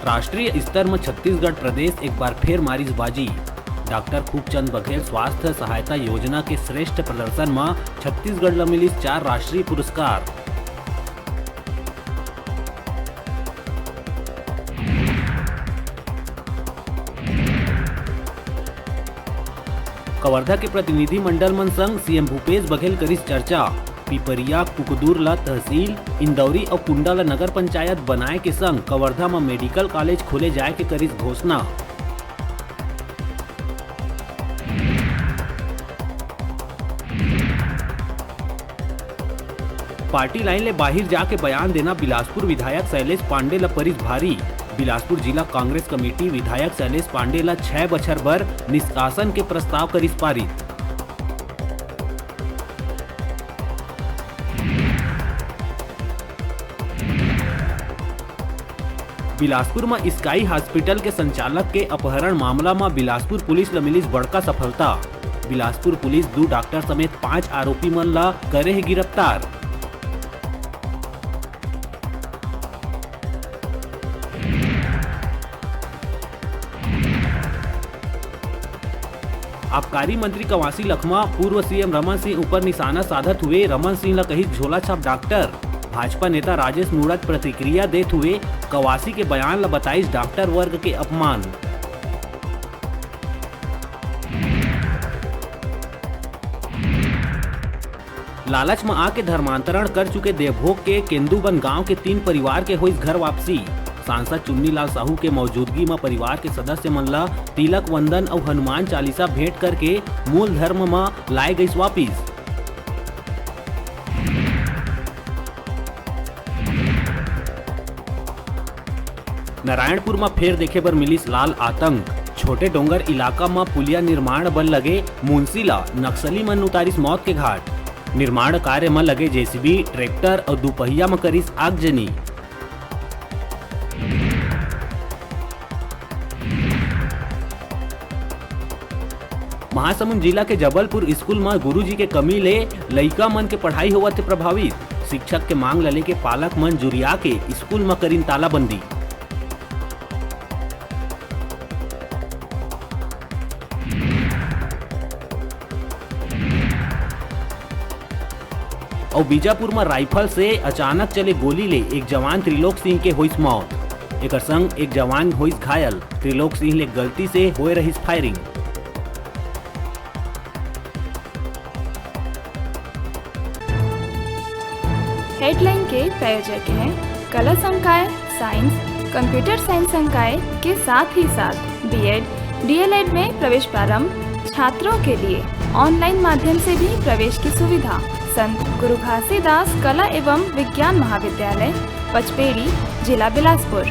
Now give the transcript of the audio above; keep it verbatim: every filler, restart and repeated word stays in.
राष्ट्रीय स्तर म छत्तीसगढ़ प्रदेश एक बार फेर मारिस बाजी। डॉक्टर खूबचंद बघेल स्वास्थ्य सहायता योजना के श्रेष्ठ प्रदर्शन म छत्तीसगढ़ ल मिलिस चार राष्ट्रीय पुरस्कार। कवर्धा के प्रतिनिधिमंडल मन संग सीएम भूपेश बघेल करिस चर्चा। पिपरिया, कुकदुर ल तहसील, इंदौरी अउ कुंडा ल नगर पंचायत बनाए के संग कवर्धा म मेडिकल कॉलेज खोले जाए के करिस घोषणा। पार्टी लाइन ले बाहिर जाके बयान देना बिलासपुर विधायक शैलेश पांडे ल परिस भारी। बिलासपुर जिला कांग्रेस कमेटी विधायक शैलेश पांडे ल छह बछर बर निष्कासन के प्रस्ताव करिस पारित। बिलासपुर म स्काई हॉस्पिटल के संचालक के अपहरण मामला म बिलासपुर पुलिस ल मिलिस बड़का सफलता। बिलासपुर पुलिस दू डॉक्टर समेत पांच आरोपी मन ल करे हे गिरफ्तार। आबकारी मंत्री कवासी लखमा पूर्व सीएम रमन सिंह ऊपर निशाना साधत हुए रमन सिंह ल कहिस झोला छाप डॉक्टर। भाजपा नेता राजेश मूणत प्रतिक्रिया देत हुए कवासी के बयान ल बताइस डॉक्टर वर्ग के अपमान। लालच म आके धर्मांतरण कर चुके देवभोग के केंदूबन गांव के तीन परिवार के होइस घर वापसी। सांसद चुन्नीलाल साहू के मौजूदगी म परिवार के सदस्य मन ल तिलक वंदन अउ हनुमान चालीसा भेंट करके मूल धर्म म लाए गइस वापिस। नारायणपुर म फेर देखे बर मिलिस लाल आतंक। छोटे डोंगर इलाका म पुलिया निर्माण बर लगे मुंशी ल नक्सली मन उतारिस मौत के घाट। निर्माण कार्य म लगे जेसीबी, ट्रैक्टर अउ दुपहिया म करिस आगजनी। महासमुंद जिला के जबलपुर स्कूल म गुरुजी के कमी ले लइका मन के पढ़ाई होवत हे प्रभावित। शिक्षक के मांग ल लेके पालक मन जुरिया के स्कूल म करिन तालाबंदी। अउ बीजापुर म राइफल से अचानक चले गोली ले एक जवान त्रिलोक सिंह के होइस मौत। एकर संग एक जवान होइस घायल। त्रिलोक सिंह ले गलती से होए रहिस फायरिंग। हेडलाइन के प्रायोजक हैं कला संकाय, साइंस, कंप्यूटर साइंस संकाय के साथ ही साथ बीएड, डीएलएड में प्रवेश प्रारंभ, छात्रों के लिए ऑनलाइन माध्यम से भी प्रवेश की सुविधा। संत गुरु घासीदास कला एवं विज्ञान महाविद्यालय, पचपेड़ी, जिला बिलासपुर।